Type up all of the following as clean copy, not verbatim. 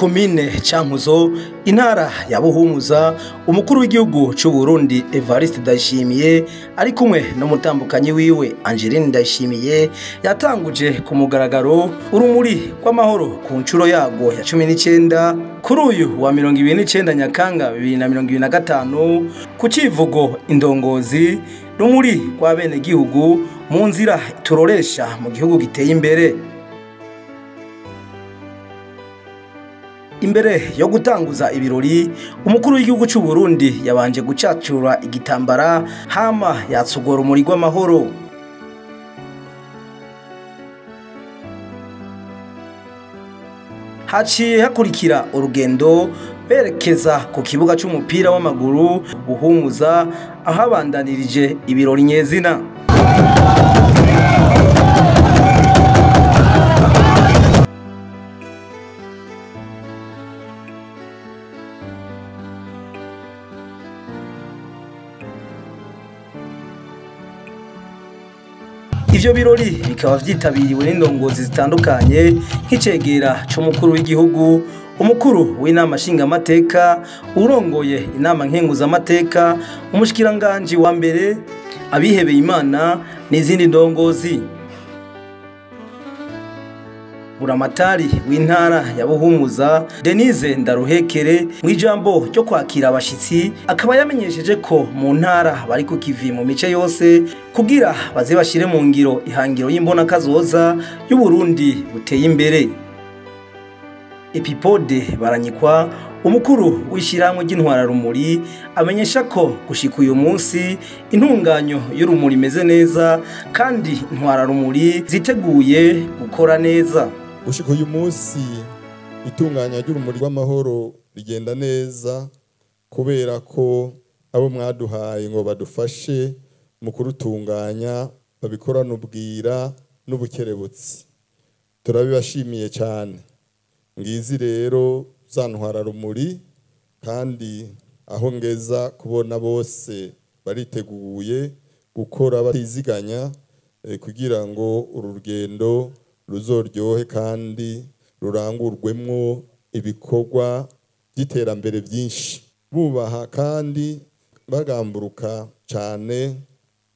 Komine Cankuzo, intara ya Buhumuza, umukuru w'igihugu c'u Burundi Evariste Ndayishimiye ari kumwe n'umutambukanyi wiwe Angeline Ndayishimiye yatanguje ku mugaragaro urumuri rw'amahoro ku nshuro yago ya 19 kuri uyu wa 29 Nyakanga 2025 ku civugo indongozi rumuri rw'abenegihugu mu nzira turoresha mu gihugu giteye imbere. Imbere yo gutanguza ibirori, umukuru w'igihugu c'u Burundi yabanje gucacura igitambara hama yatsugora umuri rw'amahoro. Haciye hakurikira urugendo berekeza ku kibuga c'umupira w'amaguru Buhumuza, ahabandanirije ibirori nyezina. Ivyo birori bikaba vyitabiriwe n'indongozi zitandukanye nk'icegera c'umukuru w'igihugu, umukuru w'inama nshingamateka, urongoye inama nkenguzamateka, umushikiranganji wa mbere, abihebeye Imana n'izindi ndongozi. Buramatari w'intara ya Buhumuza Denise Ndaruhekere mw'ijambo ryo kwakira abashitsi akaba yamenyesheje ko mu ntara bari ku kivi mu mice yose kugira baze bashire mu ngiro ihangiro y'imbona kazoza y'u Burundi buteye imbere. Epipode Baranyikwa, umukuru w'ishyirahamwe ry'intwararumuri, amenyesha ko gushika uyu munsi intunganyo y'urumuri imeze neza kandi intwararumuri ziteguye gukora neza. Gushika uyu munsi itunganya ry'urumuri rw'amahoro rigenda neza kubera ko abo mwaduhaye ngo badufashe mu kurutunganya babikorana ubwira n'ubukerebutsi. Turabibashimiye cyane. Ngizi rero za ntwararumuri, kandi aho ngeza kubona bose bariteguye gukora batiziganya kugira ngo uru rugendo ruzoryohe kandi rurangurwemwo ibikorwa by'iterambere byinshi, bubaha kandi bagamburuka cyane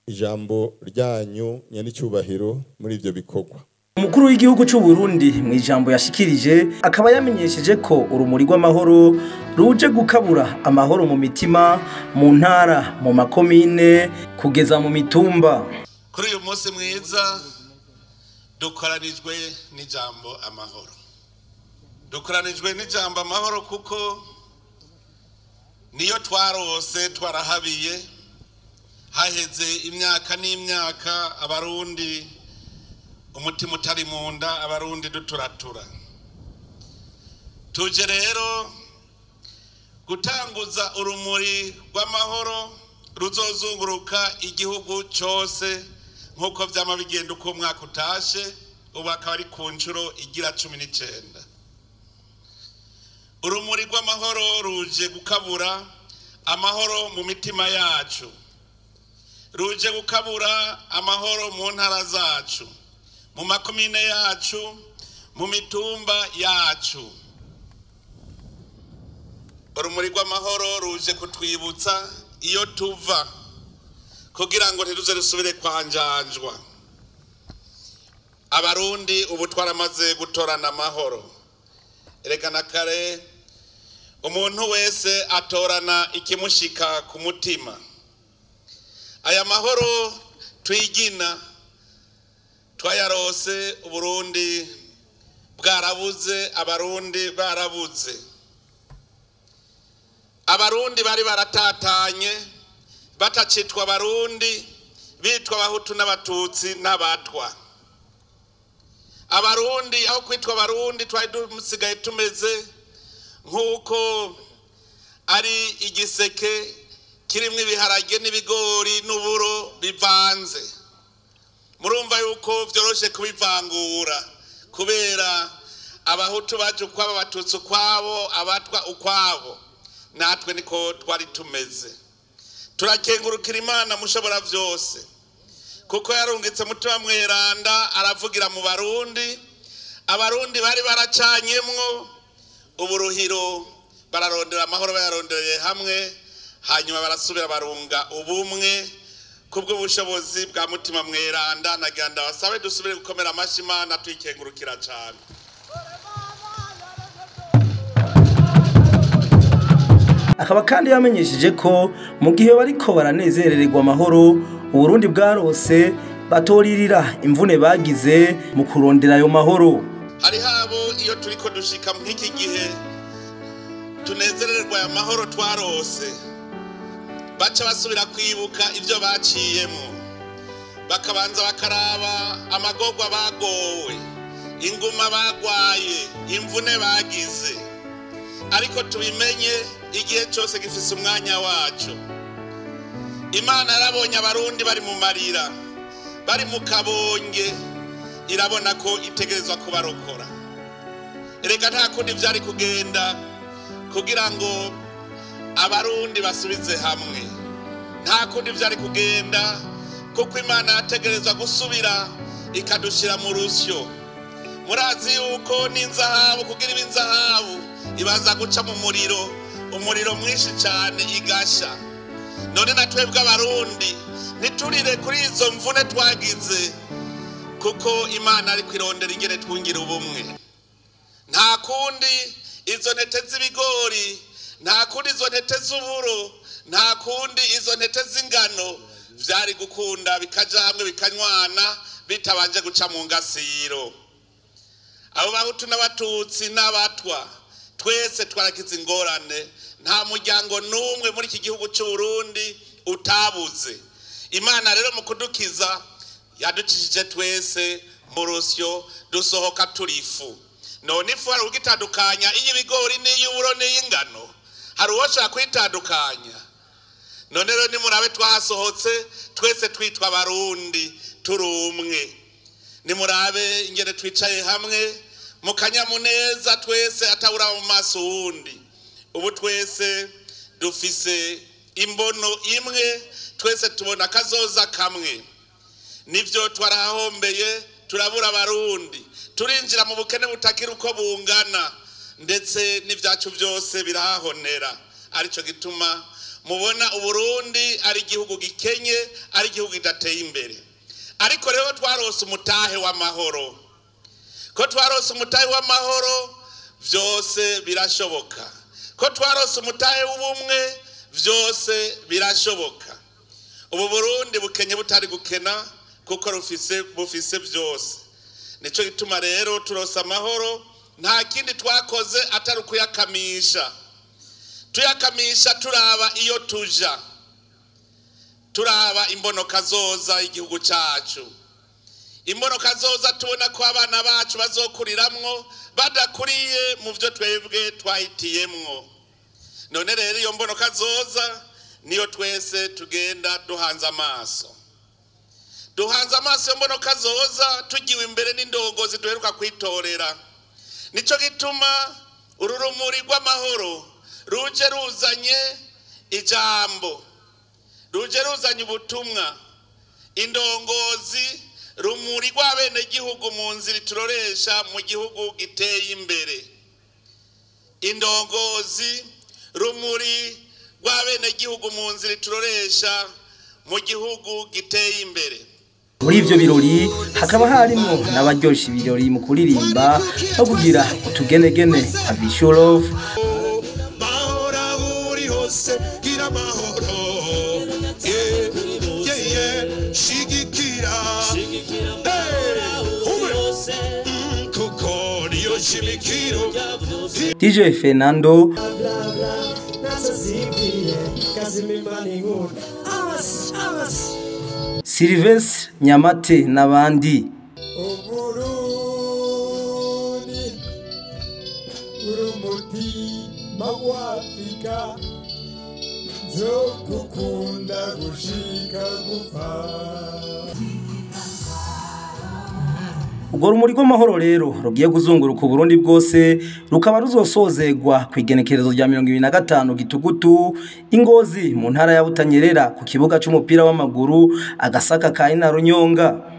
ijambo ryanyu nyanicyubahiro muri ivyo bikorwa. Umukuru w'igihugu c'u Burundi mu ijambo yashikirije akaba yamenyesheje ko urumuri rw'amahoro ruje gukabura amahoro mu mitima, mu ntara, mu makomine kugeza mu mitumba. Kuri uyu munsi mwiza dukoranijwe n'ijambo amahoro. Dukoranijwe n'ijambo amahoro kuko niyo twarose twarahabiye, haheze imyaka n'imyaka abarundi umutima utari munda, abarundi duturatura. Tuje rero gutanguza urumuri rw'amahoro ruzozunguruka igihugu cyose nkuko vyama bigenda uko umwaka utashe, ubu akaba ari ku nshuro igira 19. Urumuri rw'amahoro ruje gukabura amahoro mu mitima yacu, ruje gukabura amahoro mu ntara zacu, mu makomine yacu, mu mitumba yacu. Urumuri rw'amahoro ruje kutwibutsa iyo tuva kugira ngo ntiruze rusubire kwanjanjwa. Abarundi ubu twaramaze gutorana amahoro. Erega na kare umuntu wese atorana ikimushika ku mutima. Aya mahoro twigina twayarose Uburundi bwarabuze, abarundi barabuze. Abarundi bari baratatanye, batacitwa abarundi, bitwa abahutu n'abatutsi n'abatwa. Abarundi aho kwitwa abarundi twari dusigaye tumeze nk'uko ari igiseke kirimwo ibiharage n'ibigori n'uburo bivanze. Murumva yuko vyoroshe kubivangura kubera abahutu baje ukwabo, abatutsi ukwabo, abatwa ukwabo. Natwe niko twari tumeze. Turakengurukira Imana mushobora vyose kuko yarungitse Mutima Mweranda aravugira mu Barundi. Abarundi bari baracanyemwo, Uburuhiro bararondera amahoro bayarondereye hamwe, hanyuma barasubira barunga ubumwe kubw'ubushobozi bwa Mutima Mweranda. Nagira ndabasabe dusubire gukomera amashyi Imana tuyikengurukira cyane. Akaba kandi yamenyesheje ko mu gihe bariko baranezerererwa amahoro Uburundi bwarose, batoririra imvune bagize mu kurondera ayo mahoro. Hari habo iyo turiko dushika nk'iki gihe tunezererwa aya mahoro twarose, baca basubira kwibuka ibyo baciyemo, bakabanza bakaraba amagorwa bagowe, inguma bagwaye, imvune bagize. Ariko tubimenye, igihe cyose gifise umwanya wacu. Imana yarabonye Abarundi bari mu marira, bari mu kabonge, irabona ko itegerezwa kubarokora. Erega nta kundi vyari kugenda kugira ngo Abarundi basubize hamwe, nta kundi vyari kugenda, kuko Imana yategerezwa gusubira ikadushira mu rusyo. Murazi yuko n'inzahabu, kugira ibe inzahabu ibanza guca mu muriro, umuriro mwinshi cyane, igasha. None na twebwe Abarundi ntiturire kuri izo mvune twagize, kuko Imana ari kwirondera ingene twungira ubumwe. Nta kundi izo ntete z'ibigori, nta kundi izo ntete z'uburo, nta kundi izo ntete z'ingano vyari gukunda bikaja hamwe bikanywana bitabanje guca mu ngasiro. Abo Bahutu n'Abatutsi n'Abatwa twese twaragize ingorane, nta muryango n'umwe muri iki gihugu cy'u Burundi utabuze. Imana rero mu kudukiza yaducishije twese mu rusyo, dusohoka turi ifu. None ifu hari ugitandukanya iy'ibigori n'iy'uburo n'iy'ingano? Hari uwoshobora kuyitandukanya? None rero nimurabe twahasohotse twese twitwa Abarundi, turi umwe. Nimurabe ingene twicaye hamwe mu kanyamuneza, twese atawuraba mu maso wundi. Ubu twese dufise imbono imwe, twese tubona akazoza kamwe. Nivyo twarahombeye, turabura Abarundi, turinjira mu bukene butakira uko bungana, ndetse n'ivyacu byose birahahonera. Arico gituma mubona Uburundi ari igihugu gikenye, ari igihugu kidateye imbere. Ariko rero twarose umutahe w'amahoro. Ko twarose umutahe w'amahoro, vyose birashoboka. Ko twarose umutahe w'ubumwe, vyose birashoboka. Ubu Burundi bukenye butari gukena, kuko bufise vyose. Nico gituma rero turose amahoro, nta kindi twakoze atari ukuyakamisha. Tuyakamisha turaba iyo tuja, turaba imbonoka zoza igihugu cacu. Imbonoka zoza tubona ko abana bacu bazokuriramwo badakuriye mu vyo twebwe twahitiyemwo. None rero iyo mbonoka zoza niyo twese tugenda duhanze amaso. Duhanze amaso iyo mbonoka zoza, tugiwe imbere n'indongozi duheruka kwitorera. Nico gituma uru rumuri rw'amahoro ruje ruzanye ijambo, ruje ruzanye ubutumwa. Indongozi, rumuri rw'abenegihugu mu nzira ituroresha mu gihugu giteye imbere. Indongozi, rumuri rw'abenegihugu mu nzira ituroresha mu gihugu giteye imbere. Muri ivyo birori hakaba harimo n'abaryosha ibirori mu kuririmba no kugira utugenegene nka Vichou Love, Mahoro aho uri hose, gira amahoro. Yeah, yeah, yeah. Shigikira. Hey, umwe. Kuko niyo shimikiro. DJ Fernando, Sylvestre Nyamate n'abandi. Uburundi uri umutima w'Afrika, nzogukunda gushika gupfa. Urwo rumuri rw'amahoro rero rugiye kuzunguruka Uburundi bwose, rukaba ruzosozegwa ku igenekerezo rya 25 Gitugutu i Ngozi mu ntara ya Butanyerera ku kibuga c'umupira w'amaguru Agasaka ka Inarunyonga.